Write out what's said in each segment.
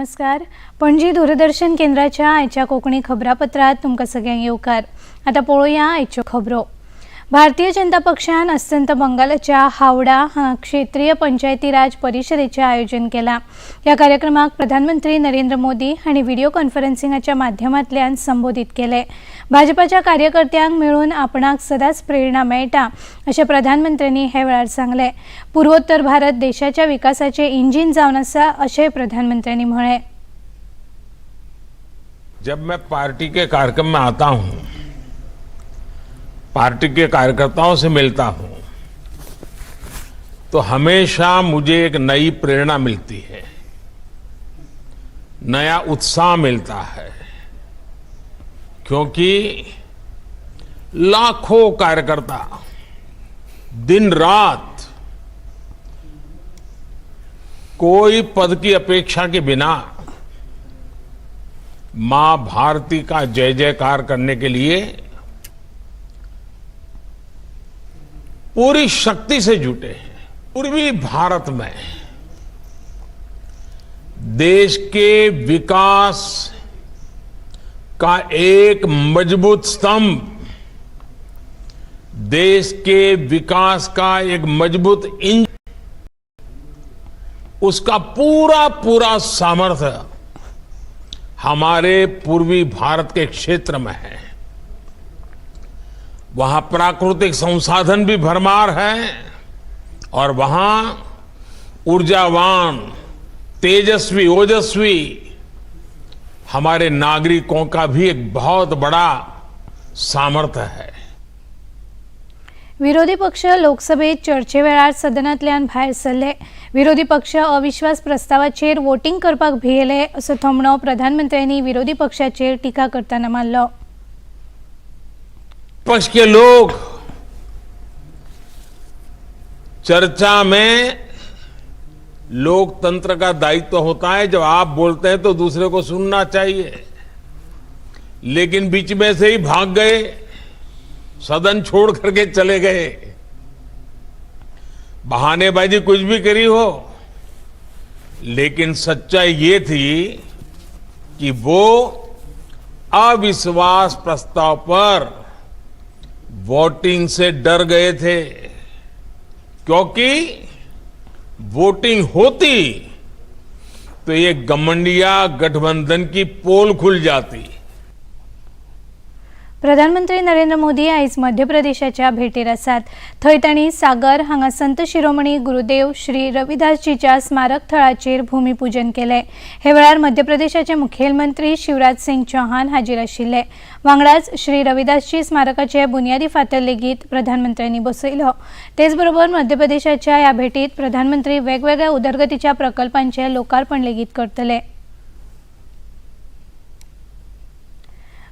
नमस्कार. पणजी दूरदर्शन केंद्राच्या आयच्या कोंकणी खबरापत्रात तुमकां सगळ्यांक येवकार. आतां पळोवया आयच्यो खबरो. भारतीय जनता पक्षान अस्तंत बंगालाच्या हावडा हांगा क्षेत्रीय पंचायती राज परिशदेचें आयोजन केलां. ह्या कार्यक्रमाक प्रधानमंत्री नरेंद्र मोदी हांणी व्हिडिओ कॉन्फरन्सिंगाच्या माध्यमांतल्यान संबोधीत केलें. भाजपाच्या कार्यकर्त्यांक मेळून आपणाक सदांच प्रेरणा मेळटा अशें प्रधानमंत्र्यांनी हे वेळार सांगलें. पुर्वोत्तर भारत देशाच्या विकासाचें इंजीन जावन आसा अशेंय प्रधानमंत्र्यांनी म्हळें. जब मैं पार्टी के कार्यक्रम में आता हूं, पार्टी के कार्यकर्ताओं से मिलता हूं, तो हमेशा मुझे एक नई प्रेरणा मिलती है, नया उत्साह मिलता है, क्योंकि लाखों कार्यकर्ता दिन रात कोई पद की अपेक्षा के बिना मां भारती का जय जयकार करने के लिए पूरी शक्ति से जुटे हैं। पूर्वी भारत में देश के विकास का एक मजबूत स्तंभ, देश के विकास का एक मजबूत इंजन, उसका पूरा पूरा सामर्थ्य हमारे पूर्वी भारत के क्षेत्र में है। वहां प्राकृतिक संसाधन भी भरमार है और वहां ऊर्जावान, तेजस्वी, ओजस्वी हमारे नागरिकों का भी एक बहुत बड़ा सामर्थ्य है। विरोधी पक्ष लोकसभेत चर्चे वेळार सदनांतल्यान भायर सरले. विरोधी पक्ष अविश्वास प्रस्तावाचेर वोटींग करपाक भियेले असो थोमणो प्रधानमंत्र्यांनी विरोधी पक्षाचेर टिका करतना मारलो. पक्ष के लोग चर्चा में, लोकतंत्र का दायित्व होता है, जब आप बोलते हैं तो दूसरे को सुनना चाहिए, लेकिन बीच में से ही भाग गए, सदन छोड़ करके चले गए। बहानेबाजी कुछ भी करी हो, लेकिन सच्चाई ये थी कि वो अविश्वास प्रस्ताव पर वोटिंग से डर गए थे, क्योंकि वोटिंग होती तो ये घमंडिया गठबंधन की पोल खुल जाती। प्रधानमंत्री नरेंद्र मोदी आयज मध्य प्रदेशाच्या भेटेर आसात. थंय तांणी सागर हांगा संत शिरोमणी गुरुदेव श्री रविदासजीच्या स्मारक थळाचेर भूमिपूजन केलें. हे वेळार मध्य प्रदेशाचे मुखेलमंत्री शिवराज सिंग चौहान हाजीर आशिल्ले. वांगडाच श्री रविदासजी स्मारकाचे बुन्यादी फातर लेगीत प्रधानमंत्र्यांनी बसयलो. तेच बरोबर मध्य प्रदेशाच्या ह्या भेटीत प्रधानमंत्री वेगवेगळ्या उदरगतीच्या प्रकल्पांचे लोकार्पण लेगीत करतले.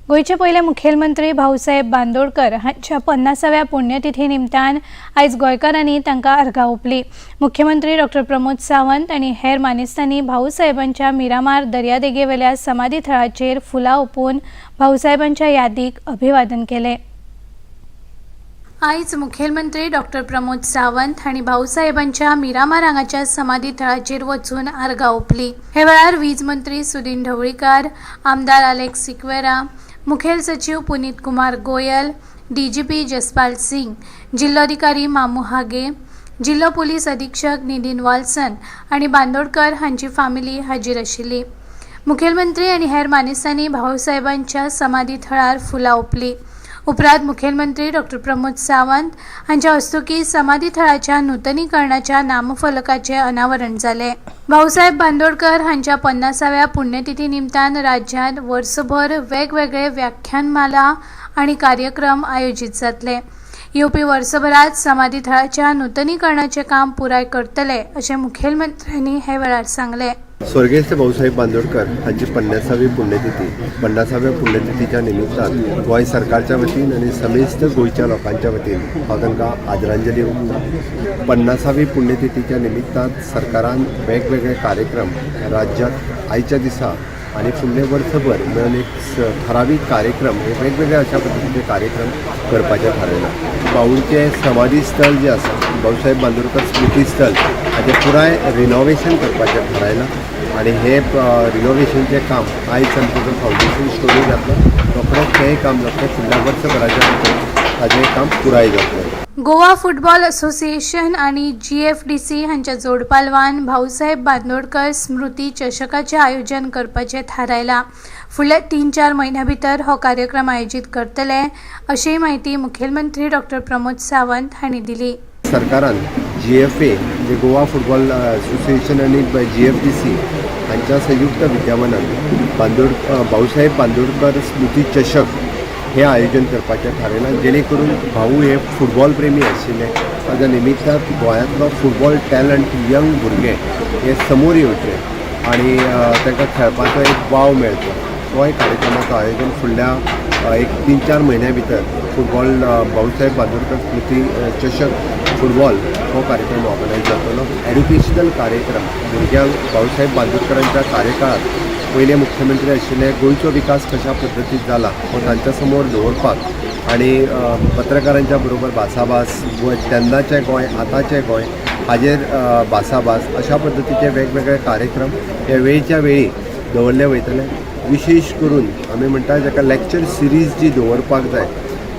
गोंयचे पयले मुखेलमंत्री भाऊसाहेब बांदोडकर हांच्या 50व्या पुण्यतिथी निमतान आयज गोंयकारांनी तांकां अर्गां ओंपली. मुख्यमंत्री डॉक्टर प्रमोद सावंत आनी हेर मानेस्तांनी भाऊसाहेबांच्या मिरामार दर्यादेगेवेल्या समाधी थळाचेर फुलां ओंपून भाऊसाहेबांच्या यादीक अभिवादन केलें. आयज मुखेलमंत्री डॉक्टर प्रमोद सावंत हांणी भाऊसाहेबांच्या मिरामार हांगाच्या समाधी थळाचेर वचून आर्गां ओंपली. हे वेळार वीज मंत्री सुदिन ढवळीकार, आमदार आलेक्स सिक्वेरा, मुखेल सचीव पुनीत कुमार गोयल, डीजीपी जसपाल सिंग, जिल्लोधिकारी मामू हागे, जिल्लो पुलीस अधीक्षक निधीन वाल्सन आनी बांदोडकर हांची फामिली हाजीर आशिल्ली. मुखेलमंत्री आनी हेर मानेस्तांनी भाऊसाहेबांच्या समाधी थळार फुलां ओंपली. उपरांत मुखेलमंत्री डॉक्टर प्रमोद सावंत हांच्या हस्तुकीं समाधी थळाच्या नुतनीकरणाच्या नामफलकाचें अनावरण जालें. भाऊसाहेब बांदोडकर हांच्या 50व्या पुण्यतिथी निमतान राज्यांत वर्सभर वेगवेगळे व्याख्यानमाला आनी कार्यक्रम आयोजीत जातले. येवपी वर्सभरात समाधी थळाच्या नुतनीकरणाचें काम पुराय करतले अशें मुखेलमंत्र्यांनी हे वेळार सांगलें. स्वर्गस्थ भाऊसाहेब बांदोडकर हांची 50वी पुण्यतिथी. 50व्या पुण्यतिथीच्या निमित्तान गोंय सरकारच्या वतीन आनी समेस्त गोंयच्या लोकांच्या वतीन हांव तांकां आदरांजली ओंपता. 50वी पुण्यतिथीच्या निमित्तान सरकारान वेगवेगळे कार्यक्रम राज्यांत आयच्या दिसा आनी फुडले वर्सभर मेळून एक ठरावीक कार्यक्रम हे वेगवेगळे अशा पद्दतीचे कार्यक्रम करपाचें थारायलां. भाऊचें समाधी स्थल जें आसा, भाऊसाहेब बांदोडकर स्मृती स्थल, हाचें पुराय रिनोवेशन करपाचें थारायलां. आनी हे रिनोवेशनचें काम आयज आमचो जो फावंडेशन स्टोनी जातलो, रोखडोच तेंय काम जातलें. फुडल्या वर्सभराच्या भितर ताजें काम पुराय जातलें. गोवा फुटबॉल असोसिएशन आनी जीएफडीसी हांच्या जोडपालवान भाऊसाहेब बांदोडकर स्मृती चषकाचें आयोजन करपाचें थारायलां. फुडल्या 3-4 म्हयन्यां भितर हो कार्यक्रम आयोजीत करतले, अशी म्हायती मुखेलमंत्री डॉक्टर प्रमोद सावंत हांणी दिली. सरकारान जीएफए म्हणजे गोवा फुटबॉल असोसिएशन आनी जीएफडीसी हांच्या संयुक्त विद्यमानान भाऊसाहेब बांदोडकर स्मृती चषक हें आयोजन करपाचें थारायलां, जेणे करून भाऊ हे फुटबॉल प्रेमी आशिल्ले. ताच्या निमित्तान गोंयांतलो फुटबॉल टॅलंट, यंग भुरगे हे समोर येवचे आनी तांकां खेळपाचो एक वाव मेळचो, तोय कार्यक्रमाचो आयोजन फुडल्या एक 3-4 म्हयन्या भितर फुटबॉल भाऊसाहेब बांदोडकर स्मृती चषक फुटबॉल हो कार्यक्रम ऑर्गनायज जातलो. एड्युकेशनल कार्यक्रम, भुरग्यांक भाऊसाहेब बांदोडकरांच्या कार्यकाळात पयले मुख्यमंत्री आशिल्ले, गोंयचो विकास कशा पद्दतीन जाला हो तांच्या समोर दवरपाक आनी पत्रकारांच्या बरोबर भासाभास, गोंय, तेन्नाचें गोंय, आतांचें गोंय हाजेर भासाभास, अशा पद्दतीचे वेगवेगळे कार्यक्रम हे वेळच्या वेळी दवरले वयतले. विशेश करून आमी म्हणटा जाका लॅक्चर सिरीज जी दवरपाक जाय,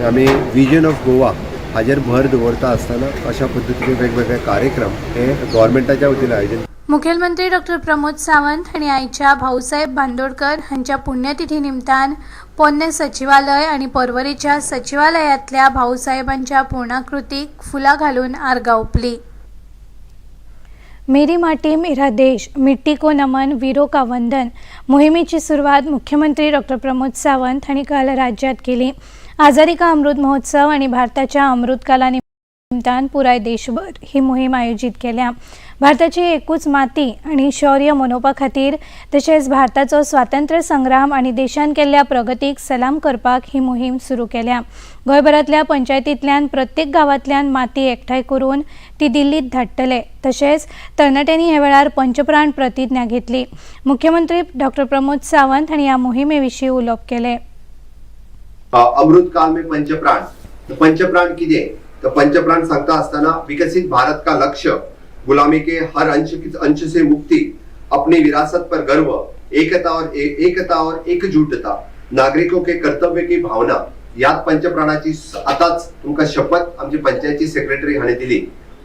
आमी विजन ऑफ गोवा हाजेर भर दवरता आसतना अशा पद्दतीचे वेगवेगळे कार्यक्रम हे गव्हर्मेंटाच्या वतीन आयोजन मुखेलमंत्री डॉक्टर प्रमोद सावंत हांणी आयच्या भाऊसाहेब बांदोडकर हांच्या पुण्यतिथी निमतान पोन्नें सचिवालय आनी पर्वरेच्या सचिवालयांतल्या भाऊसाहेबांच्या पूर्णाकृतीक फुलां घालून आर्गां ओंपली. मेरी माटी मेरा देश, मिट्टी को नमन, वीरों का वंदन मोहिमेची सुरवात मुख्यमंत्री डॉक्टर प्रमोद सावंत हांणी काल राज्यात केली. आझादी का अमृत महोत्सव आणि भारताच्या अमृतकाला निमतान पुराय देशभर ही मोहीम आयोजीत केल्या. भारताची एकूच माती आणि शौर्य मनोवपा खातीर तशेंच भारताचो स्वातंत्र्य संग्राम आणि देशान केल्ल्या प्रगतीक सलाम करपाक ही मोहीम सुरू केल्या. गोंयभरांतल्या पंचायतींतल्यान प्रत्येक गांवांतल्यान माती एकठांय करून ती दिल्लीत धाडटले. तशेंच तरणाट्यांनी ह्या वेळार पंचप्राण प्रतिज्ञा घेतली. मुख्यमंत्री डॉक्टर प्रमोद सावंत हांणी ह्या मोहिमे विशीं उलोवप केलें. अमृत काल में पंचप्राण. तर पंचप्राण कितें? तर पंचप्राण सांगता आसतना विकसित भारत का लक्ष्य, गुलामी के हर अंश अंश से मुक्ति, अपनी विरासत पर गर्व, एकता और एकजुटता, नागरिकों के कर्तव्य की भावना. यात पंचप्राणाची आताच तुमकां शपथ आमची पंचायती सेक्रेटरी हांणी दिली.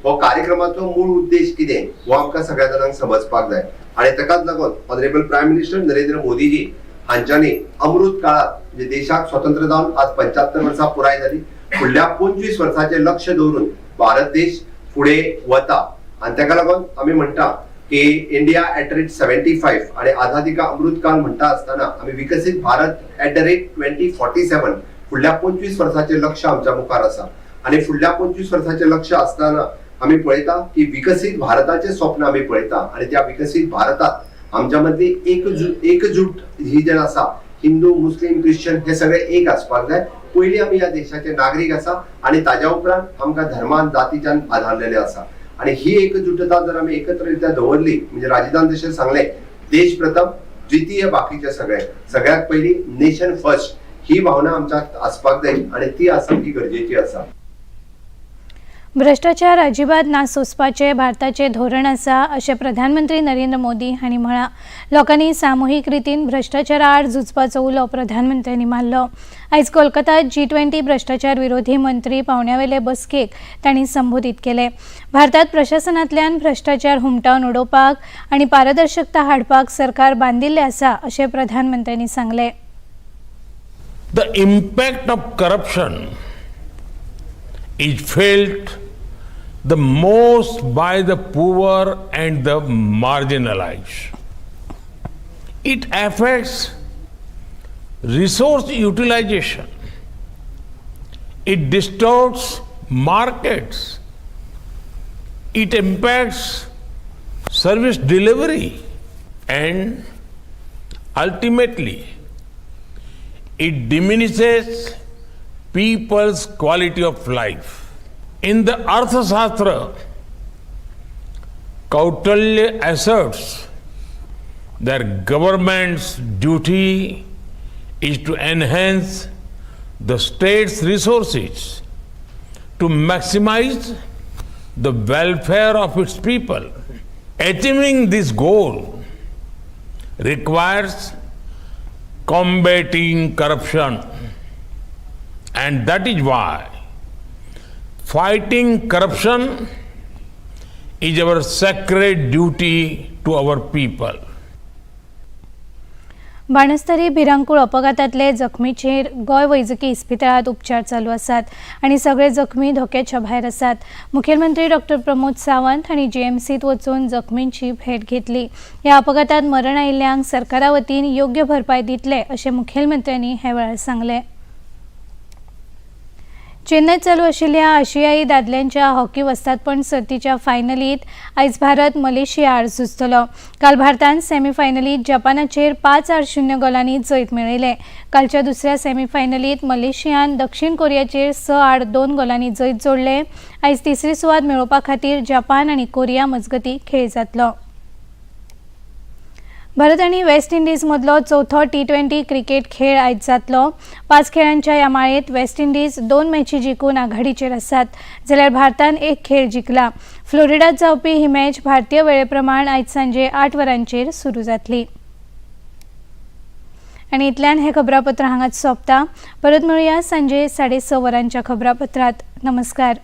हो कार्यक्रमाचो मूळ उद्देश कितें हो आमकां सगळ्या जाणांक समजपाक जाय आणि ताकाच लागून ऑनरेबल प्रायम मिनिस्टर नरेंद्र मोदीजी हांच्यांनी अमृत काळात, म्हणजे देशाक स्वतंत्र जावन आज 75 वर्सां पुराय जाली, फुडल्या 25 वर्साचें लक्ष दवरून भारत देश फुडें वता आनी ताका लागून आमी म्हणटा की इंडिया एट रेट 75 आणि आझादी का अमृत काल म्हणटा आसतना आमी विकसीत भारत एट the rate 2047, फुडल्या 25 वर्साचें लक्ष आमच्या मुखार आसा. आणि फुडल्या 25 वर्साचें लक्ष आसतना आमी पळयता की विकसीत भारताचें स्वप्न आमी पळयता आणि त्या विकसीत भारतात आमच्या मदली एकजूट एकजूट ही जेन्ना आसा, हिंदू, मुस्लीम, क्रिश्चन हे सगळे एक आसपाक जाय. पयलीं आमी ह्या देशाचे नागरीक आसा आणि ताज्या उपरांत आमकां धर्मान, जातीच्यान आधारलेले आसा. आणि ही एकजुटता जर आमी एकत्र रित्या दवरली, म्हणजे राजदान जशें सांगलें, देश प्रथम, द्वितीय बाकीचे सगळे, सगळ्यात पयली नेशन फर्स्ट ही भावना आमच्यात आसपाक जाय आणि ती आसप ही गरजेची आसा. भ्रष्टाचार अजिबात ना सोंसपाचें भारताचें धोरण आसा, अशें प्रधानमंत्री नरेंद्र मोदी हांणी म्हळां. लोकांनी सामुहीक रितीन भ्रष्टाचारा आड झुजपाचो उलो प्रधानमंत्र्यांनी मारलो. आयज कोलकातात जी 20 भ्रष्टाचार विरोधी मंत्री पावंड्यावेले बसकेक तांणी संबोधीत केलें. भारतात प्रशासनांतल्यान भ्रष्टाचार हुमटावन उडोवपाक आनी पारदर्शकता हाडपाक सरकार बांदिल्लें आसा, अशें प्रधानमंत्र्यांनी सांगलें. The impact of corruption is felt the most by the poor and the marginalized. It affects resource utilization. It distorts markets. It impacts service delivery and ultimately it diminishes people's quality of life. In the Arthashastra, Kautilya asserts that government's duty is to enhance the state's resources to maximize the welfare of its people. Achieving this goal Requires combating corruption. And that is why fighting corruption is our sacred duty to our people. Banastari भिरांकूळ अपघातांतले जखमीचेर गोंय वैजकी इस्पितळांत उपचार चालू आसात आनी सगळे जखमी धोक्याच्या भायर आसात. मुखेलमंत्री डॉक्टर प्रमोद सावंत हांणी जीएमसीत वचून जखमींची भेट घेतली. ह्या अपघातांत मरण आयिल्ल्यांक सरकारा वतीन योग्य भरपाय दितले अशें मुखेलमंत्र्यांनी हे वेळार सांगलें. चेन्नयत चालू आशिल्ल्या आशियाई दादल्यांच्या हॉकी वस्तादपण सर्तीच्या फायनलीत आयज भारत मलेशिया आड झुजतलो. काल भारतान सेमीफायनलीत जपानाचेर 5-0 गोलांनी जैत मेळयलें. कालच्या दुसऱ्या सेमीफायनलीत मलेशियान दक्षिण कोरियाचेर 6-2 गोलांनी जैत जोडलें. आयज तिसरी सुवात मेळोवपा खातीर जपान आनी कोरिया मजगतीं खेळ जातलो. भारत आनी वेस्ट इंडिज मदलो चवथो टी 20 क्रिकेट खेळ आयज जातलो. पांच खेळांच्या ह्या माळेंत वेस्ट इंडिज दोन मॅची जिखून आघाडीचेर आसात, जाल्यार भारतान एक खेळ जिखला. फ्लोरिडात जावपी ही मॅच भारतीय वेळे प्रमाण आयज सांजे 8 वरांचेर सुरू जातली. आनी इतल्यान हें खबरापत्र हांगाच सोंपता. परत मेळुया सांजे 6:30 वरांच्या खबरापत्रात. नमस्कार.